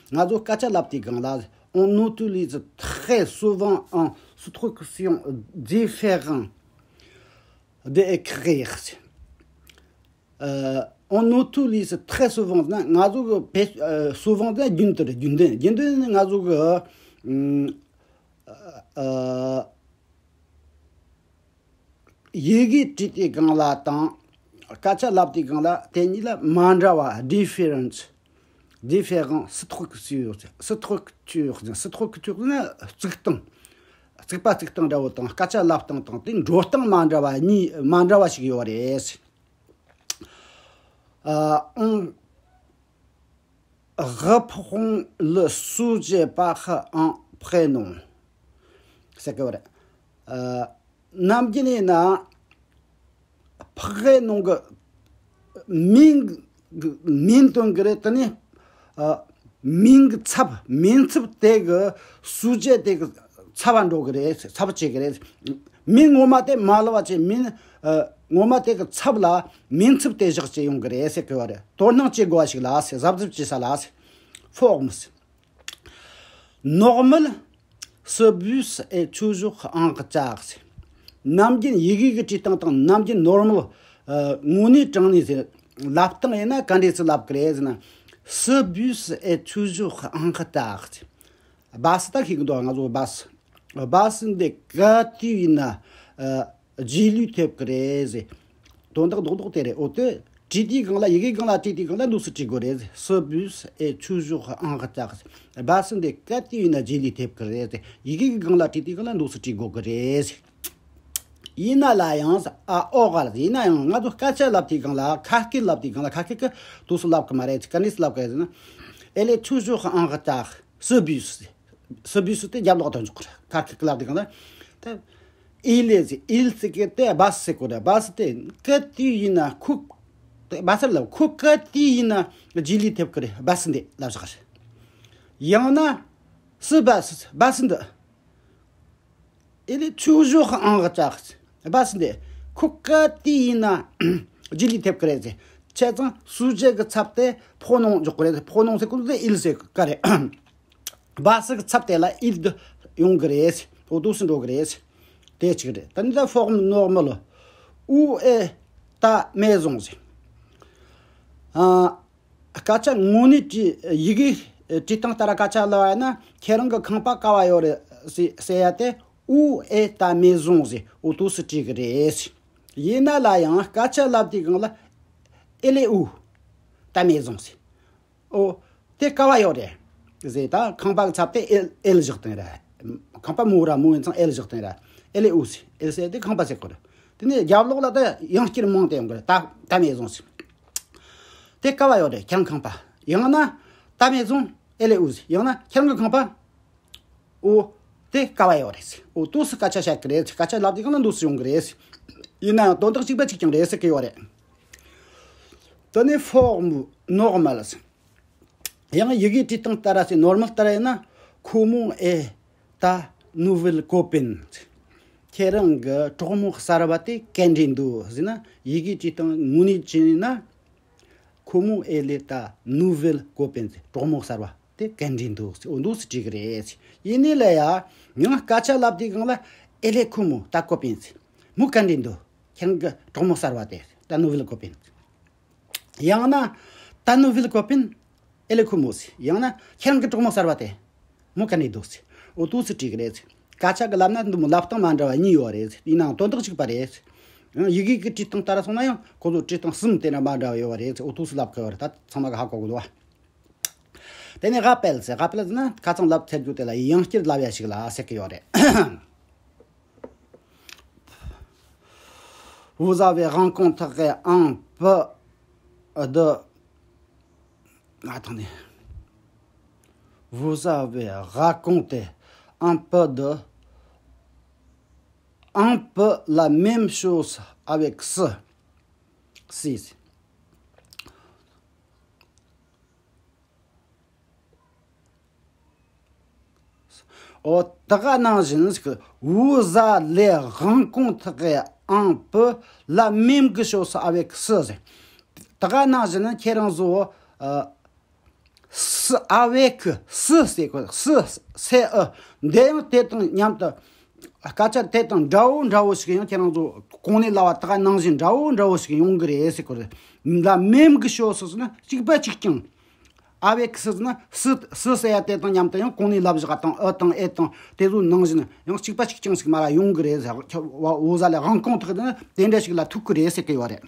ང་ཚོ་སྐད་ཆ་ལབ་དུས་སྒང་ལ། On utilise très souvent une structure différente d'écrire. ཨ། On utilise très souvent ན་ང་ཚོ་གི་བེད་ཨ། souvent ན་རྒྱུན་དུ་རེད། རྒྱུན་ལྡན། རྒྱུན་ལྡན་ནི་ང་ཚོ་གི་ཨ། ཡི་གེ་བྲིས་དུས་སྒང་ལ་དང་སྐད་ཆ་ལབ་དུས་སྒང་ལ་དེ་གཉིས་ལ་མ་འདྲ་བ། Différentes, différentes structures, structures, structures ནི་བརྩིགས་སྟངས། བརྩིགས་པ་བརྩིགས་སྟངས་འདྲ་བོ་དང་སྐད་ཆ་ལབ་སྟངས་དང་དེ་འགྲོ་སྟངས་མ་འདྲ་བ་གཉིས། མ་འདྲ་བ་ཞིག་ཡོད་རེད། ཨ། On reprend le sujet par un prénom ཟེར་གི་ཡོད་རེད། ཨ། ནམ་རྒྱུན་ཡིན་ན་prénom གི་མིང་གི་མིང་སྟོན་གི་རེད། དེ་ནས་ཨ། མིང་གི་ཚབ། མིང་ཚབ་དེ་གི་sujet དེ་གི་ཚབ་འགྲོ་གི་རེད། ཚབ་བྱེད་གི་རེད། མིང་ངོ་མ་དེ་མ་ལབ་བ་བྱས། མིང་ཨ། ངོ་མ་དེ་གི་ཚབ་ལ་མིང་ཚབ་དེ་བཞག་བྱས་ཡོང་གི་རེད་ཟེར་གི་ཡོད་རེད། དོ་སྣང་བྱེད་དགོས་པ་ཞིག་ལ། གཟབ་གཟབ་བྱེད་ས་ལ། Formes. Normal, ce bus est toujours en retard. ནམ་རྒྱུན་ཡི་གེ་གི་བྲིས་སྟངས་དང་ནམ་རྒྱུན་normal ཨ། དངོས་གནས་དྲང་གནས་ཟེར་ལབ་སྟངས་ཡིན་ན་ག་འདྲས་སེ་ལབ་གི་རེད་ཟེར་ན། Ce bus est toujours en retard. སྦ་སི་ད་ཤེས་གི་འདུག་ང་ཚོ་སྦ་སི། སྦ་སི་འདི་ག་དུས་ཡིན་ན་ཨ། རྗེས་ལུས་ཐེབས་ཀྱི་རེད་ཟེར། དོན་དག་རྡོག་རྡོག་དེ་རེད། འོ་དེ་བྲིས་དུས་སྒང་ལ། ཡི་གེ་སྒང་ལ་བྲིས་དུས་སྒང་ལ་འདུག་སེ་བྲིས་དགོས་རེད། Ce bus est toujours en retard. སྦ་སི་འདི་ག་དུས་ཡིན་ན་རྗེས་ལུས་ཐེབས་ཀྱི་རེད་ཟེར། ཡི་གེ་གི་སྒང་ལ་བྲིས་དུས་སྒང་ལ་འདུག་སེ་བྲིས་དགོས་ཀྱི་རེད་ཟེར། ཡིན་ན་ལ་ཡང་ཟེར། À l'oral ཟེར། ཡིན་ན་ཡང་ང་ཚོ་སྐད་ཆ་ལབ་དུས་སྒང་ལ། ཁ་སྐད་ལབ་དུས་སྒང་ལ། ཁ་སྐད་ཀྱི་འདུག་སེ་ལབ་གི་མ་རེད། ག་འདྲས་སེ་ལབ་གི་རེད་ཟེར་ན། Elle est toujours en retard, ce bus. Ce bus དེ་རྒྱབ་ལོགས་དུ་འཇོག་གི་རེད། ཁ་སྐད་ཀྱི་ལབ་དུས་སྒང་ལ། ད་il ཟེར། il ཟེར་གི་དེ་སྦ་སི་ཟེར་གོ་རེད། སྦ་སི་དེ་ག་དུས་ཡིན་ན་ཁོ། སྦ་སི་ལ་ཁོ་ག་དུས་ཡིན་ན་རྗེས་ལུས་ཐེབས་ཀྱི་རེད། སྦ་སི་འདི་ལབ་བཞག་རེད། ཡང་ན་ce bus, སྦ་སི་འདི། Elle est toujours en retard. སྦ་སི་འདི་ཁོ་ག་དུས་ཡིན་ན་རྗེས་ལུས་ཐེབས་ཀྱི་རེད་ཟེར། བྱས་ཙང་sujet གི་ཚབ་དེ་pronom འཇོག་གི་རེད། pronom ཟེར་གོ་དེ་il ཟེར་གི་རེད། སྦ་སི་གི་ཚབ་དེ་ལ་il འདི་ཡོང་གི་རེད། འོ་འདུག་སེ་འགྲོ་གི་རེད། དེ་གཅིག་རེད། ད་ནི་ད་forme normale, où est ta maison ཟེར། ཨ། སྐད་ཆ་དངོས་གནས་བྲིས། ཡི་གེ་བྲིས་སྟངས་ལྟར་སྐད་ཆ་ལབ་པ་ཡིན་ན། ཁྱེད་རང་གི་ཁང་པ་ག་བ་ཡོད་རེད་ཟེར་ཟེར་ཡ་དེ། Où est ta maison ཟེར། འོ་འདུག་སེ་བྲིས་གི་རེད། ཡིན་ན་ལ་ཡང་སྐད་ཆ་ལབ་དུས་སྒང་ལ། Elle est où ta maison ཟེར། འོ་དེ་ག་བ་ཡོད་རེད་ཟེར། ད་ཁང་པ་གི་ཚབ་དེ་elle, elle བཞག་སྟངས་རེད། ཁང་པ་མོ་ར་མོ་ཡིན་ཙང་elle བཞག་སྟངས་རེད། Elle est où ཟེར། elle ཟེར་དེ་ཁང་པ་ཟེར་གོ་རེད། དེ་ནས་རྒྱབ་ལོགས་ལ་ད་ཡང་བསྐྱར་མིང་དེ་ཡོང་གི་རེད། ta, ta maison ཟེར། དེ་ག་བ་ཡོད་རེད། ཁྱེད་རང་ཁང་པ། ཡང་ན་ta maison, elle est où ཟེར། ཡང་ན་ཁྱེད་རང་གི་ཁང་པ། འོ་དེ་ག་བ་ཡོད་རེད་ཟེར། འོ་འདུག་སེ་སྐད་ཆ་བཤད་ཀྱི་རེད། སྐད་ཆ་ལབ་དུས་སྒང་ལ་འདུག་སེ་ཡོང་གི་རེད། ཡིན་ན་ཡང་དོན་དག་གཅིག་པ་གཅིག་རྐྱང་རེད་ཟེར་གི་ཡོད་རེད། དེ་ནས་forme normale ཟེར། ཡང་ཡི་གེ་བྲིས་སྟངས་ལྟར་ཟེར། normal ལྟར་ཡིན་ན། Comment est ta nouvelle copine? ཁྱེད་རང་གི་གྲོགས་མོ་གསར་བ་དེ་ག་འདྲས་འདུག་ཟེར་ན། ཡི་གེ་བྲིས་སྟངས་དངོས་གནས་བྱས་ན། Comment est ta nouvelle copine? གྲོགས་མོ་གསར་བ་དེ་ག་འདྲས་འདུག་ཟེར། འོ་འདུག་སེ་བྲིས་གི་རེད། ཡིན་ནའི་ལ་ཡ། ཡང་སྐད་ཆ་ལབ་དུས་སྒང་ལ། Elle est comment, ta copine? མོ་ག་འདྲས་འདུག་ཁྱེད་རང་གི་གྲོགས་མོ་གསར་བ་དེ། Ta nouvelle copine. ཡང་ན། Ta nouvelle copine, elle est comment ཟེར། ཡང་ན་ཁྱེད་རང་གི་གྲོགས་མོ་གསར་བ་དེ་མོ་ག་འདྲས་འདུག་ཟེར། འོ་འདུག་སེ་བྲིས་གི་རེད་ཟེར། སྐད་ཆ་གི་ལབ་ན་འདི་མོ་ལབ་སྟངས་མ་འདྲ་བ་གཉིས་ཡོད་རེད་ཟེར། ཡིན་ནའང་དོན་དག་གཅིག་པ་རེད་ཟེར། ཡང་ཡི་གེ་གི་བྲིས་སྟངས་ལྟར་སོང་ན་ཡང་ཁོ་ཚོ་བྲིས་སྟངས་གསུམ་དེ་འདྲ་མ་འདྲ་བ་ཡོད་པ་རེད་ཟེར། འོ་འདུག་སེ་ལབ་གི་ཡོད་རེད། ད་ཚང་མ་གི་ཧ་གོ་གི་འདུག་བ། དེ་ནས་rappel ཟེར། rappel ཟེར་ན་ཁ་ཚང་ལབ་ཚར་རྒྱུ་དེ་ལ་ཡང་བསྐྱར་ལབ་ཡ་ཞིག་ལ་ཟེར་གི་ཡོད་རེད། Vous avez rencontré un peu de, attendez. Vous avez raconté un peu de, un peu la même chose avec ce, si. ཨོ། ད་ག་ནང་བཞིན་ཟེར་གི། Vous allez rencontrer un peu la même chose avec ce ཟེར། ད་ག་ནང་བཞིན་ཁྱེད་རང་ཚོ། ཨ། ce avec ce ཟེར་གི། ce, c'est eux འདི་ཡང་དེ་དང་མཉམ་དུ། སྐད་ཆ་དེ་དང་འདྲ་བོ་འདྲ་བོ་ཞིག་ཡང་ཁྱེད་རང་ཚོ་གོང་ནས་ལབ་པ་ད་ག་ནང་བཞིན་འདྲ་བོ་འདྲ་བོ་ཞིག་ཡོང་གི་རེད་ཟེར་གི་རེད། la même chose ཟེར་ན་གཅིག་པ་གཅིག་རྐྱང་། avec ce ཟེར་ན། ce, ce ཟེར་ཡ་དེ་དང་མཉམ་དུ་ཡང་གོང་ནས་ལབ་བཞག་དང་ཨ་དང་ཨེ་དང་དེ་ཚོ་ནང་བཞིན་ཡང་གཅིག་པ་གཅིག་རྐྱང་ཞིག་མར་ཡོང་གི་རེད་ཟེར། ཁྱོད་བ་འོ་ཟ་ལས་དབང་གོང་ཐག་དེ་ནི་དེ་འདྲ་ཞིག་ལ་ཐུག་གི་རེད་ཟེར་གི་ཡོད་རེད།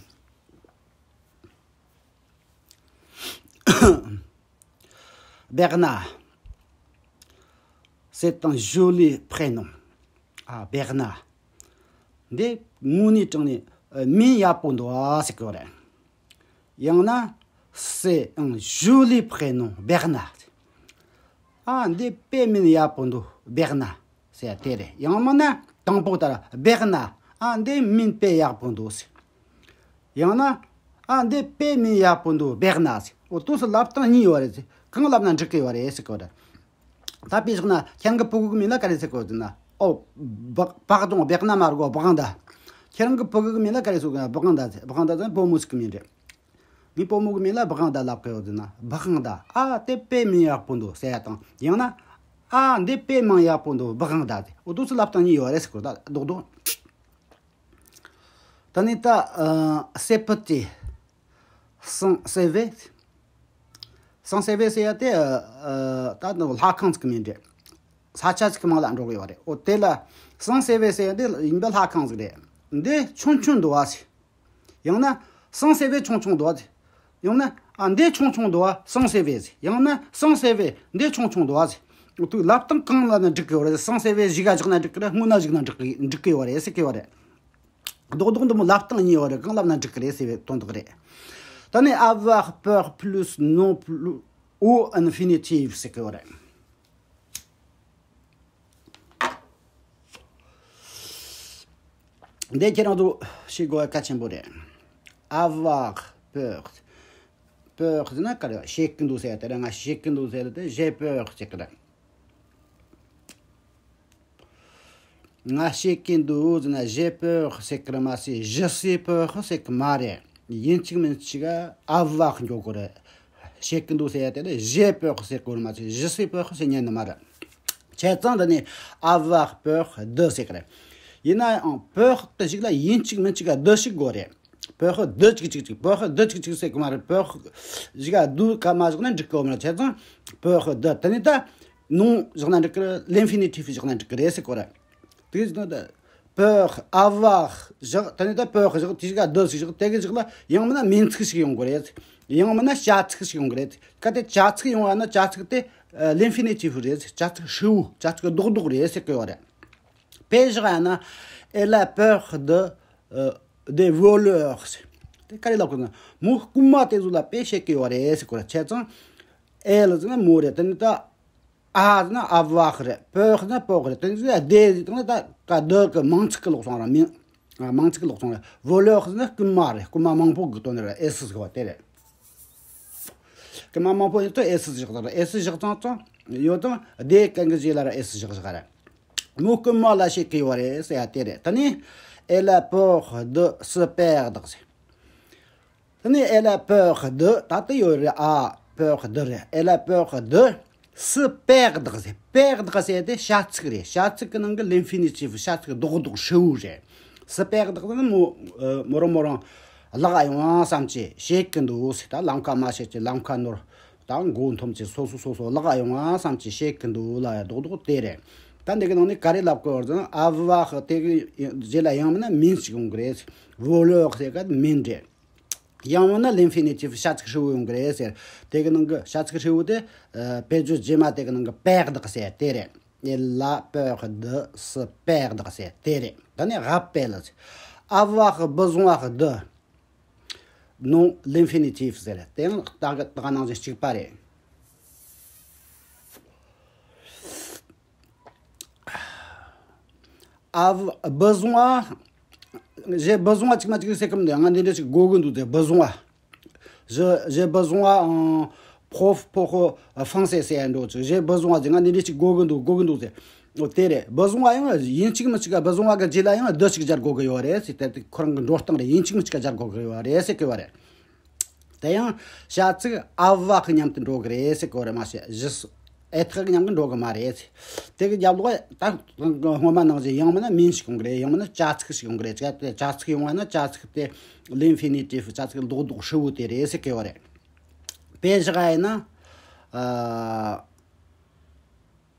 Bernard, c'est un joli prénom. ཨ། Bernard འདི་དངོས་གནས་དྲང་ནས་མིང་ཡག་པོ་འདུག་ཨ་ཟེར་གི་རེད། ཡང་ན། c'est un joli prénom, Bernard. ཨ། འདི་དཔེ་མིང་ཡག་པོ་འདུག Bernard ཟེར་དེ་རེད། ཡང་མིན་ན་དང་པོ་ལྟར་Bernard. ཨ། འདི་མིང་དཔེ་ཡག་པོ་འདུག་ཟེར། ཡང་ན། ཨ། འདི་དཔེ་མིང་ཡག་པོ་འདུག Bernard ཟེར། འོ། དུས་སུ་ལབ་སྟངས་གཉིས་ཡོད་རེད་ཟེར། གང་ལབ་ན་འགྲིག་གི་ཡོད་རེད་ཟེར་གི་རེད། ད་དཔེ་བཞག་ན་ཁྱེད་རང་གི་ཕྲུ་གུ་གི་མིང་ལ་ག་རེ་ཟེར་གོ་ཟེར་ན། ཨོ། བག- pardon, Bernard མ་རེད་གོ། བག་ཧང་ད། ཁྱེད་རང་གི་ཕྲུ་གུ་གི་མིང་ལ་ག་རེ་ཟེར་གོ་ན། བག་ཧང་ད་ཟེར། བག་ཧང་ད་ཟེར་ན་བུ་མོ་ཞིག་གི་མིང་རེད། ངའི་བུ་མོ་གི་མིང་ལ་བག་ཧང་ད་ལབ་གི་ཡོད་ཟེར་ན། བག་ཧང་ད། ཨ། དེ་དཔེ་མིང་ཡག་པོ་འདུག་ཟེར་ཡ་དང་། ཡང་ན། ཨ། འདི་དཔེ་མིང་ཡག་པོ་འདུག་བག་ཧང་ད་ཟེར། འོ། དུས་སུ་ལབ་སྟངས་གཉིས་ཡོད་རེད་ཟེར་གོ། ད་རྡོག་རྡོག་ད་ནི་ད། ཨ། c'est petit, sans C V. Sans C V ཟེར་ཡ་དེ། ཨ། ད་ནི་ལྷ་ཁང་ཅིག་གི་མིང་རེད། ས་ཆ་ཅིག་གི་མིང་ལ་འགྲོ་གི་ཡོད་རེད། འོ། དེ་ལ་sans C V ཟེར་ཡ་དེ་ཡིན་པ་ལྷ་ཁང་ཅིག་རེད། འདི་ཆུང་ཆུང་འདུག་ཨ་ཟེར། ཡང་ན། sans C V ཆུང་ཆུང་འདུག་ཨ་ཟེར། ཡང་ན། ཨ། འདི་ཆུང་ཆུང་འདུག་ཨ། sans C V ཟེར། ཡང་ན། sans C V འདི་ཆུང་ཆུང་འདུག་ཨ་ཟེར། འོ། དུས་ལབ་སྟངས་གང་ལབ་ན་འགྲིག་གི་ཡོད་རེད། sans C V གཞུག་ག་བཞག་ན་འགྲིག་གི་རེད། སྔོན་ན་བཞག་ན་འགྲིག་གི- འགྲིག་གི་ཡོད་རེད་ཟེར་གི་ཡོད་རེད། རྡོག་རྡོག་འདི་མོ་ལབ་སྟངས་གཉིས་ཡོད་རེད། གང་ལབ་ན་འགྲིག་གི་རེད་ཟེར་བའི་དོན་དག་རེད། ད་ནི་avoir peur plus non plus au infinitif ཟེར་གི་ཡོད་རེད། འདི་ཁྱེད་རང་ཚོ་ཤེས་དགོས་པ་གལ་ཆེན་པོ་རེད། avoir peur. peur ཟེར་ན་ག་རེ། བཤད་ཀྱི་འདུག་ཟེར་ཡ་དེ་རེད། ང་བཤད་ཀྱི་འདུག་ཟེར་ཡ་དེ་j'ai peur ཟེར་གི་རེད། ང་བཤད་ཀྱི་འདུག་ཟེར་ན་j'ai peur ཟེར་གི་རེད་མ་ཟད་je suis peur ཟེར་གི་མ་རེད། ཡིན་གཅིག་མིན་གཅིག་ག་avoir འགྱོ་དགོས་རེད། བཤད་ཀྱི་འདུག་ཟེར་ཡ་དེ་ལ་j'ai peur ཟེར་དགོས་རེད་མ་ཟད་je suis peur ཟེར་ཉན་ནི་མ་རེད། བྱས་ཙང་འདི་ནི་avoir peur de ཟེར་གི་རེད། ཡིན་ན་ཡང་peur དེ་ཞིག་ལ་ཡིན་གཅིག་མིན་གཅིག་ག་de ཞིག་དགོས་རེད། peur de གཅིག་གཅིག་གཅིག peur de གཅིག་གཅིག་ཟེར་གི་མ་རེད། peur ཞིག་ག་de ག་མ་བཞག་ན་འགྲིག་གི་མ་རེད། བྱས་ཙང་peur de དེ་ནི་ད་non བཞག་ན་འགྲིག་གི་རེད། l'infinitif བཞག་ན་འགྲིག་གི་རེད་ཟེར་གོ་རེད། དེ་ཟེར་ན་ད་peur, avoir བཞག་དེ་ནི་ད་peur བཞག་དེ་ཞིག་ག་de ཞིག་བཞག་དེ་གི་ཞིག་ལ་ཡང་མིན་ན་མིང་ཚིག་ཞིག་ཡོང་གི་རེད། ཡང་མིན་ན་བྱ་ཚིག་ཞིག་ཡོང་གི་རེད། གལ་ཏེ་བྱ་ཚིག་ཡོང་བ་ན་བྱ་ཚིག་དེ་ཨ། l'infinitif རེད། བྱ་ཚིག་ཧྲིལ་བོ། བྱ་ཚིག་རྡོག་རྡོག་རེད་ཟེར་གི་ཡོད་རེད། དཔེ་བཞག་ཡ་ན། elle a peur de, ཨ། des voleurs དེ་ག་རེ་ལབ་གོ་ན། མོ་རྐུན་མ་དེ་ཚོ་ལ་དཔེ་བཤད་གི་ཡོད་རེད་ཟེར་གོ་རེད། བྱས་ཙང་elle ཟེར་ན་མོ་རེད། དེ་ནི་ད་ཨ་ཟེར་ན་avoir རེད། peur ཟེར་ན་peur རེད། དེ་ནི་ད་de ཟེར་ན་ད་ག་de གི་མིང་ཚིག་གི་ལོག་སོང་ར། མིང་། ཨ། མིང་ཚིག་གི་ལོག་སོང་ར། voleur ཟེར་ན་རྐུན་མ་རེད། རྐུན་མ་མང་པོ་གི་དོན་རེད། s ཟེར་བ་དེ་རེད། རྐུན་མ་མང་པོ་ཡོད་དུས་s བཞག་ད་ར། s བཞག་ཙང་ཙང་ཡོད་དང་de གན་གི་རྗེས་ལ་ར་s བཞག་བཞག་ར། མོ་རྐུན་མ་ལ་བཤད་གི་ཡོད་རེད་ཟེར་ཡ་དེ་རེད། ད་ནི་elle a peur de se perdre ཟེར། ད་ནི་elle a peur de ད་ལྟ་ཡོད་རེད། ཨ། peur de རེད། elle a peur de se perdre ཟེར། perdre ཟེར་དེ་བྱ་ཚིག་རེད། བྱ་ཚིག་གི་ནང་གི་l'infinitif བྱ་ཚིག་རྡོག་རྡོག་ཧྲིལ་བོ་རེད། se perdre ཟེར་ན་མོ་ཨ། མོ་རང་མོ་རང་བརླག་ཡོང་བསམ་གྱི་བཤད་གི་འདུག་ཟེར། ད་ལམ་ཁ་མ་ཤེས་ཀྱི་ལམ་ཁ་ནོར། ད་མགོ་འཐོམས་ཀྱི་སོ་སོ་སོ་སོ་བརླག་ཡོང་བསམ་གྱི་བཤད་གི་འདུག་ལབ་ཡ་རྡོག་རྡོག་དེ་རེད། ད་འདི་གི་ནང་ནས་ག་རེ་ལབ་དགོས་པ་ཟེར་ན། avoir དེ་གི་རྗེས་ལ་ཡང་མིན་ན་མིང་ཞིག་ཡོང་གི་རེད། voleur ཟེར་ག་མིང་རེད། ཡང་མིན་ན་l'infinitif བྱ་ཚིག་ཧྲིལ་བོ་ཡོང་གི་རེད་ཟེར། དེ་གི་ནང་གི་བྱ་ཚིག་ཧྲིལ་བོ་དེ། ཨ། དཔེར་བརྗོད་རྗེས་མ་དེ་གི་ནང་གི་perdre ཟེར་དེ་རེད། Il a perdu ce perdre ཟེར་དེ་རེད། ད་ནི་rappelle ཟེར། Avoir besoin de non l'infinitif ཟེར། དེ་ཡང་ད་གི་ད་ག་ནང་བཞིན་གཅིག་པ་རེད། Av besoin, j'ai besoin གཅིག་མ་གཅིག་ཟེར་གི་མི་འདུག་ང་འདི་འདྲ་ཞིག་དགོས་གི་འདུག་ཟེར། Besoin. Je, j'ai besoin en prof pour, euh, français ཟེར་ཡ་འགྲོ་ཆུག j'ai besoin ཟེར། ང་འདི་འདྲ་ཞིག་དགོས་གི་འདུག་དགོས་གི་འདུག་ཟེར། འོ་དེ་རེད། Besoin ཡང་ཡིན་གཅིག་མིན་གཅིག་ག་besoin གི་རྗེས་ལ་ཡང་de ཞིག་སྦྱར་དགོས་གི་ཡོད་རེད་ཟེར། དེ་ཁོ་རང་གི་འགྲོ་སྟངས་རེད། ཡིན་གཅིག་མིན་གཅིག་ག་སྦྱར་དགོས་གི་ཡོད་རེད་ཟེར་གི་ཡོད་རེད། དེ་ཡང་བྱ་ཚིག avoir གི་མཉམ་དུ་འགྲོ་གི་རེད་ཟེར་གི་ཡོད་རེད། མ་ཟད་je être གི་མཉམ་དུ་འགྲོ་གི་མ་རེད་ཟེར། དེ་གི་རྒྱབ་ལོགས་ད་སྔོན་མ་ནང་བཞིན་ཡང་མིན་ན་མིན་ཞིག་ཡོང་གི་རེད། ཡང་མིན་ན་བྱ་ཚིག་ཞིག་ཡོང་གི་རེད། བྱ་དེ་བྱ་ཚིག་ཡོང་བ་ན་བྱ་ཚིག་དེ་l'infinitif བྱ་ཚིག་རྡོག་རྡོག་ཧྲིལ་བོ་དེ་རེད་ཟེར་གི་ཡོད་རེད། དཔེ་བཞག་ཡིན་ན། ཨ། ཨ།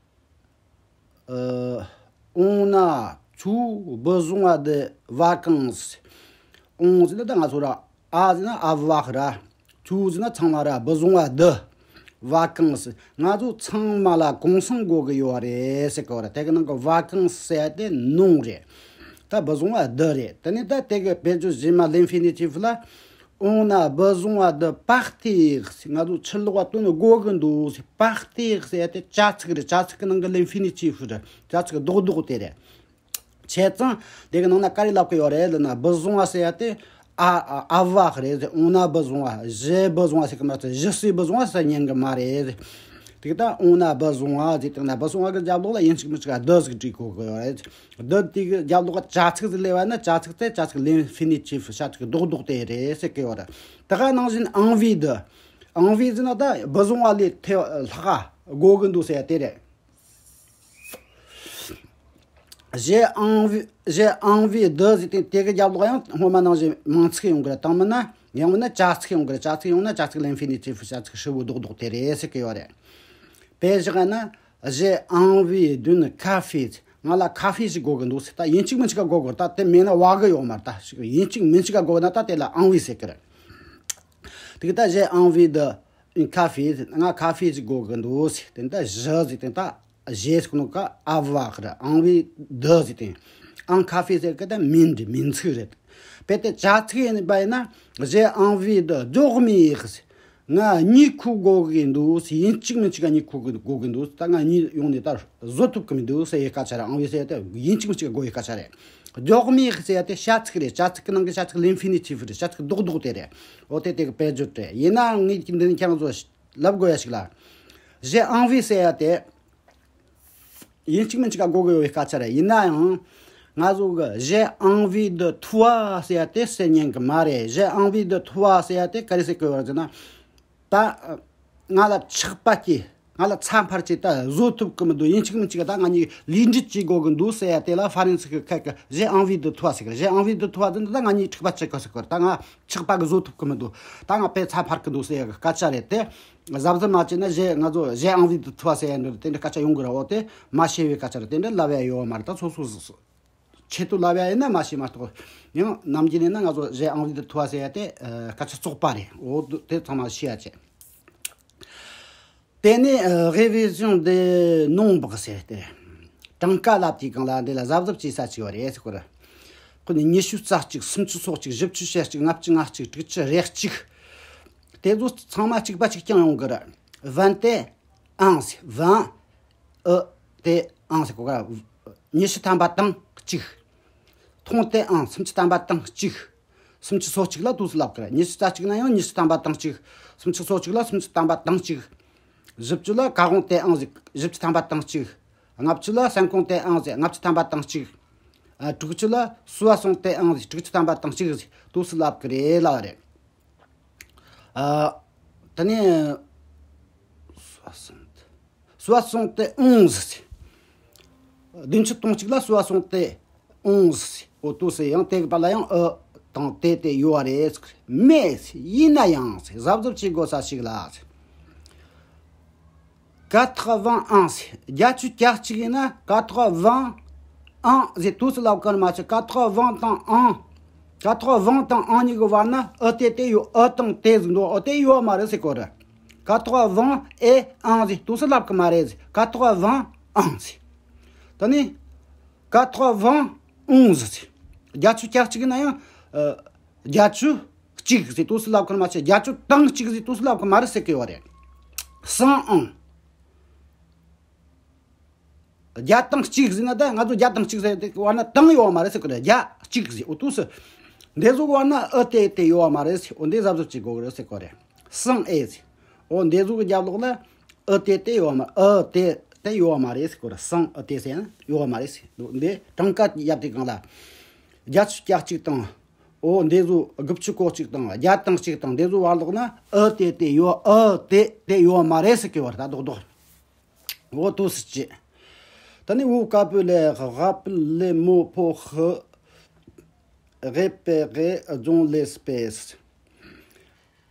On a tous besoin de vacances. On ཟེར་ན་ད་ང་ཚོ་ར། A ཟེར་ན་avoir ར། Tous ཟེར་ན་ཚང་མ་ར། Besoin de vacances. ང་ཚོ་ཚང་མ་ལ་གུང་སེང་དགོས་གི་ཡོད་རེད་ཟེར་གི་ཡོད་རེད། དེ་གི་ནང་གི་vacances ཟེར་ཡ་དེ་non རེད། ད་besoin de རེད། དེ་ནས་ད་དེ་གི་དཔེར་བརྗོད་རྗེས་མ་l'infinitif ལ། On a besoin de partir ཟེར། ང་ཚོ་ཕྱིར་ལོག་པ་དོན་དགོས་གི་འདུག་ཟེར། Partir ཟེར་ཡ་དེ་བྱ་ཚིག་རེད། བྱ་ཚིག་གི་ནང་གི་l'infinitif རེད། བྱ་ཚིག་རྡོག་རྡོག་དེ་རེད། བྱས་ཙང་དེ་གི་ནང་ན་ག་རེ་ལབ་གི་ཡོད་རེད་ལབ་ན། Besoin ཟེར་ཡ་དེ་ཨ་ཨ་avoir རེད་ཟེར། On a besoin, j'ai besoin ཟེར་གི་མ་རེད། Je suis besoin ཟེར་ཉན་གི་མ་རེད་ཟེར། དེ་གི་ད་on a besoin ཟེར་དེ་ན་besoin གི་རྒྱབ་ལོགས་ལ་ཡིན་གཅིག་མིན་གཅིག་de ཟིག་བྲིས་དགོས་གི་ཡོད་རེད། འདི་དེ་གི་རྒྱབ་ལོགས་བྱ་ཚིག་ཟིག་སླེབས་པ་ན་བྱ་ཚིག་དེ་བྱ་ཚིག་l'infinitif བྱ་ཚིག་རྡོག་རྡོག་དེ་རེད་ཟེར་གི་ཡོད་རེད། དེ་ག་ནང་བཞིན་envie de། Envie ཟེར་ན་ད་besoin ལས་ཐེ་ལྷག་ག་དགོས་གི་འདུག་ཟེར་ཡ་དེ་རེད། J'ai envie, j'ai envie de ཟེར་དེ་དེ་གི་རྒྱབ་ལོགས་ཡང་སྔོན་མ་ནང་བཞིན་མིང་ཚིག་ཡོང་གི་རེད། དང་མིན་ན་ཡང་མིན་ན་བྱ་ཚིག་ཡོང་གི་རེད། བྱ་ཚིག་ཡོང་ན་བྱ་ཚིག་l'infinitif བྱ་ཚིག་ཧྲིལ་བོ་རྡོག་རྡོག་དེ་རེད་ཟེར་གི་ཡོད་རེད། དཔེ་བཞག་ན། J'ai envie d'un café. ང་ལ་ཁ་ཧྥེ་ཞིག་དགོས་གི་འདུག་ཟེར། ད་ཡིན་གཅིག་མིན་གཅིག་ག་དགོས་གི་རེད། ད་དེ་མེད་ན་བ་གི་ཡོད་མ་རེད། ད་ཞིག་ཡིན་གཅིག་མིན་གཅིག་ག་དགོས་ན་ད་དེ་ལ་envie ཟེར་གི་རེད། དེ་གི་ད་j'ai envie d'un café ང་ཁ་ཧྥེ་ཞིག་དགོས་གི་འདུག་ཟེར། དེ་ད་je ཟེར་དེ་ད་j'ai ཟེར་ནོ་ག་avoir རེད། Envie de ཟེར་དེ་un café ཟེར་གི་ད་མིང་རེད། མིང་ཚིག་རེད། དཔེ་དེ་བྱ་ཚིག་ཡིན་པ་ཡིན་ན། J'ai envie de dormir ཟེར། ང་གཉིད་ཁུག་དགོས་གི་འདུག་ཟེར། ཡིན་གཅིག་མིན་གཅིག་ག་གཉིད་ཁུག་དགོས་གི་འདུག་ད་ང་གཉིད་ཡོང་ནས་ད་བཟོད་ཐུབ་གི་མི་འདུག་ཟེར་ཡི་སྐད་ཆ་རེད། Envie ཟེར་ཡ་དེ་ཡིན་གཅིག་མིན་གཅིག་དགོས་ཡི་སྐད་ཆ་རེད། Dormir ཟེར་ཡ་དེ་བྱ་ཚིག་རེད། བྱ་ཚིག་གི་ནང་གི་བྱ་ཚིག་l'infinitif རེད། བྱ་ཚིག་རྡོག་རྡོག་དེ་རེད། འོ་དེ་དེ་གི་དཔེར་བརྗོད་རེད། ཡིན་ནའང་ངས་ཀྱི་འདི་ནས་ཁྱེད་རང་ཚོ་ལབ་དགོས་ཡ་ཞིག་ལ། J'ai envie ཟེར་ཡ་དེ། ཡིན་གཅིག་མིན་གཅིག་ག་དགོས་གི་ཡོད་པའི་སྐད་ཆ་རེད། ཡིན་ན་ཡང་། ང་ཚོ་གི་j'ai envie de toi ཟེར་ཡ་དེ་ཟེར་ཉན་གི་མ་རེད། J'ai envie de toi ཟེར་ཡ་དེ་ག་རེ་ཟེར་གི་ཡོད་རེད་ཟེར་ན། ད་ང་ལ་ཆགས་པ་སྐྱེ། ང་ལ་ཚ་འཕར་སྐྱེ། ད་བཟོད་ཐུབ་གི་མི་འདུག་ཡིན་གཅིག་མིན་གཅིག་ག་ད་ང་གཉིས་ལུས་འབྲེལ་བྱེད་དགོས་གི་འདུག་ཟེར་ཡ་དེ་ལ་ཧྥ་རན་སི་གི་སྐད་གི་j'ai envie de toi ཟེར་གི། J'ai envie de toi ཟེར་ན་ད་ང་གཉིས་འཁྲིག་པ་བྱེད་གི་ཟེར་གི། ད་ང་ཆགས་པ་གི་བཟོད་ཐུབ་གི་མི་འདུག་ད་ང་དཔེ་ཚ་འཕར་གི་འདུག་ཟེར་ཡ་གི་སྐད་ཆ་རེད་དེ། གཟབ་གཟབ་མ་བྱས་ན་j'ai ང་ཚོ་j'ai envie de toi ཟེར་ཡ་འདྲ་དེ་འདྲ་སྐད་ཆ་ཡོང་གི་རེད། འོ་དེ་མ་ཤེས་པའི་སྐད་ཆ་རེད། དེ་འདྲ་ལབ་ཡ་ཡོད་མ་རེད། ད་སོ་སོ་ཆེད་དུ་ལབ་ཡ་ཡིན་ན་མ་ཤེས་མ་གཏོགས། ཡང་ནམ་རྒྱུན་ནས་ན་ང་ཚོ་j'ai envie de toi ཟེར་ཡ་དེ་ཨ་སྐད་ཆ་བཙོག་པ་རེད། འོ་དེ་ཚང་མ་ཤེས་ཡ་བྱས། དེ་ནས་ཨ་révision des nombres ཟེར་ཏེ། གྲངས་ཀ་ལབ་དེའི་སྒང་ལ་འདི་ལ་གཟབ་གཟབ་བྱེད་ས་ཅིག་ཡོད་རེད་ཟེར་གོ་ར། ཁོ་ནི་ཉི་ཤུ་རྩ་གཅིག་སུམ་ཅུ་སོ་གཅིག་བཞི་བཅུ་ཞེ་གཅིག་ལྔ་བཅུ་ང་གཅིག་དྲུག་ཅུ་རེ་གཅིག་དེ་ཚོ་ཚང་མ་གཅིག་པ་གཅིག་རྐྱང་ཡོང་གི་རེད། vingt et un ཟེར། vingt et un ཟེར་གོ་ག་ཉི་ཤུ་ཐམ་པ་དང་གཅིག trente et un སུམ་ཅུ་ཐམ་པ་དང་གཅིག་སུམ་ཅུ་སོ་གཅིག་ལ་དུས་སུ་ལབ་ཀི་རེད། ཉི་ཤུ་རྩ་གཅིག་ན་ཡང་ཉི་ཤུ་ཐམ་པ་དང་གཅིག་སུམ་ཅུ་སོ་གཅིག་ལ་སུམ་ཅུ་ཐམ་པ་དང་གཅིག་བཞི་བཅུ་ལ་quarante et un ཟེར། བཞི་བཅུ་ཐམ་པ་དང་གཅིག་ལྔ་བཅུ་ལ་cinquante et un ཟེར། ལྔ་བཅུ་ཐམ་པ་དང་གཅིག་ཨ་དྲུག་ཅུ་ལ་soixante et un ཟེར། དྲུག་ཅུ་ཐམ་པ་དང་གཅིག་ཟེར། དུས་སུ་ལབ་ཀི་རེད་ལབ་རེད། ཨ་ད་ནི་soixante soixante et onze བདུན་ཅུ་དོན་གཅིག་ལ་soixante et onze འོ་དུས་སུ་ཡང་དེ་གི་བར་ལ་ཡང་ཨ་དང་དེ་དེ་ཡོད་རེད། Mais ཡིན་ན་ཡང་གཟབ་གཟབ་བྱེད་དགོས་ས་ཞིག་ལ། Quatre-vingt-un བརྒྱད་ཅུ་གྱ་གཅིག་ཡིན་ན་quatre-vingt-un ཟེར། དུས་སུ་ལབ་ཀར་མ་ཆག quatre-vingt དང་un ཀ་ཐོག་བང་དང་ཨང་གཉིས་ཀྱི་བར་ན་ཨི་ཏེ་ཏེ་ཡོད། ཨི་དང་ཏེ་ཟིག་འདུག་ཨི་ཏེ་ཡོད་མ་རེད་ཟེར་གོ་རེད། ཀ་ཐོག་བང་ཨེ་ཨང་ཟིག་ཏུ་སུ་ལབ་གི་མ་རེད་ཟིག་ཀ་ཐོག་བང་ཨང་ཟིག་ད་ནི་ཀ་ཐོག་བང་ཨུང་ཟིག་རྒྱ་ཆུ་ཀྱག་གཅིག་ན་ཡང་རྒྱ་ཆུ་གཅིག་ཟིག་ཏུ་སུ་ལབ་གི་མ་ཆེ། རྒྱ་ཆུ་དང་གཅིག་ཟིག་ཏུ་སུ་ལབ་གི་མ་རེད་ཟེར་གི་ཡོད་རེད། སང་ཨང་། བརྒྱ་དང་གཅིག་ཟེར་ན་ད་ང་ཚོ་བརྒྱ་དང་གཅིག་ཟེར་དེ་བར་ན་དང་ཡོད་མ་རེད་ཟེར་གི་རེད། བརྒྱ་གཅིག་ཟེར། འོ་དུས་སུ་འདི་ཟུག་བར་ན་ཨི་ཏེ་ཏེ་ཡོད་མ་རེད་ཟེར། འོ་འདི་གཟབ་གཟབ་བྱེད་དགོས་གི་རེད་ཟེར་གི་རེད། སང་ཨེ་ཟེར། འོ་འདི་ཟུག་གི་རྒྱབ་ལོགས་ལ་ཨི་ཏེ་ཏེ་ཡོད་མ་ཨི་ཏེ་ཏེ་ཡོད་མ་རེད་ཟེར་གི་རེད། སང་ཨི་ཏེ་ཟེར་ན་ཡོད་མ་རེད་ཟེར། འདི་གྲངས་ཀ་ཡབ་དེ་གང་ལ་བརྒྱ་ཆུ་ཀྱག་གཅིག་དང་། འོ་འདི་ཟུག་དགུ་བཅུ་གོ་གཅིག་དང་བརྒྱ་དང་གཅིག་དང་འདི་ཟུག་བར་ལོགས་ན་ཨི་ཏེ་ཏེ་ཡོད་ཨི་ཏེ་ཏེ་ཡོད་མ་རེད་ཟེར་གི་བར་ད་རྡོག་རྡོག་འོ་དུ་སི་ཅི། ད་ནི་འུ་ཀ་པུ་ལེ་ཧ་པུ་ལེ་མོ་ཕོ་ཧི་རེ་པེ་རེ་རྫོང་ལེ་སི་པེ་སི།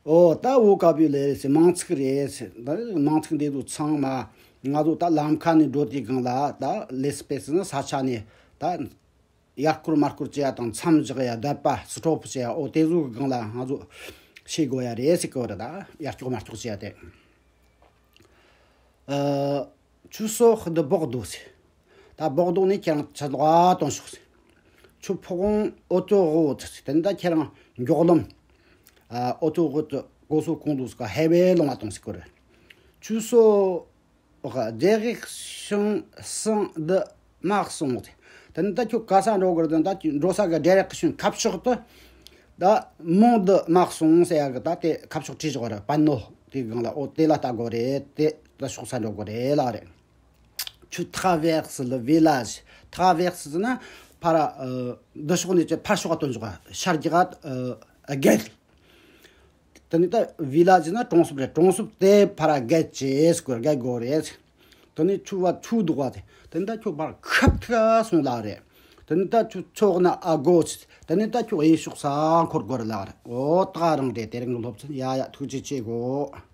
འོ་ད་འུ་ཀ་པུ་ལེ་རེ་སི་མང་ཚིག་རེད་སི། ད་མང་ཚིག་འདི་ཚོ་ཚང་མ་ང་ཚོ་ད་ལམ་ཁ་ནས་འགྲོ་དུས་སྒང་ལ་ད་ལེ་སི་པེ་སི་ནི་ས་ཆ་ནས་ད། ཡར་སྐོར་མར་སྐོར་བྱེད་ཡ་དང་མཚམས་བཞག་ཡ་བསྡད་པ་སི་ཁྲོ་ཕུ་བྱེད་ཡ་འོ་དེ་ཚོ་གི་སྒང་ལ་ང་ཚོ་ཤེས་དགོས་ཡ་རེད་ཟེར་གི་བ་རེད། ད་ཡར་སྐྱོག་མར་སྐྱོག་བྱེད་ཡ་དེ། ཨ། ཆུ་སོ་ཧི་འདི་སྦོག་རྡོ་ཟེར། ད་སྦོག་རྡོ་ནས་ཁྱེད་རང་ཆ་ལོག་གཏོང་ཤོག་ཟེར། ཆུ་ཕོ་གོང་ཨོ་ཏོ་ཧོ་ཟེར། དེ་ནི་ད་ཁྱེད་རང་མགྱོགས་ལམ། ཨ། ཨོ་ཏོ་ཧོ་ཏོ་གོ་སོ་གོང་དུ་ཟེར་ག་ཧེ་བེ་ལོང་བ་གཏོང་ཟེར་གི་རེད། ཆུ་སོ། ཨོ་ཁ་རྒྱ་རིགས་ཤིང་སང་འདི་མ་གསུངས་ཏེ། དེ་ནི་ད་ཁྱོད་ག་ས་འགྲོ་དགོས་དང་ད་འགྲོ་ས་གི་རྒྱ་རིགས་ཤིང་ཁ་ཕྱོགས་དུ་ད་མོང་འདི་མ་གསུངས་ཟེར་ཡ་གི་ད་དེ་ཁ་ཕྱོགས་བྲིས་བཞག་རེད། པན་ནོ་དེའི་སྒང་ལ་འོ་དེ་ལ་ལྟ་དགོས་རེད། དེ་ད་ཕྱོགས་ས་འགྲོ་དགོས་རེད་ལ་རེད། ཆུ་ཐ་བེག་སི་ལི་བི་ལ་ཇི། ཐ་བེག་སི་ཟེར་ན་ཕ་ར་འདི་ཕྱོགས་ནས་ཅི་ཕར་ཕྱོགས་སྟོན་བཞག་ཤར་རྒྱག་རྒལ། དེ་ནས་ད་བི་ལ་ཇི་ན་གྲོང་གསེབ་རེད། གྲོང་གསེབ་དེ་ཕར་ར་བརྒལ་བྱས་སྐོར་བརྒལ་དགོས་རེད། དེ་ནས་ཆུ་བ་ཆུ་ལྡོག་པ་དེ་དེ་ནས་ད་ཁྱོད་ཕར་ཁབ་ཐུག་སོང་ལ་རེད། དེ་ནས་ད་ཆུ་ཚོགས་ན་ཨ་གོ་ཆི་དེ་ནས་ད་ཁྱོད་གཡས་ཕྱོགས་ས་འཁོར་དགོས་རེད་ལ་རེད། འོ་ད་རང་རེད། དེ་རིང་གི་སློབ་ཚན་ཡ་ཡ་ཐུགས་རྗེ་ཆེ་གོ།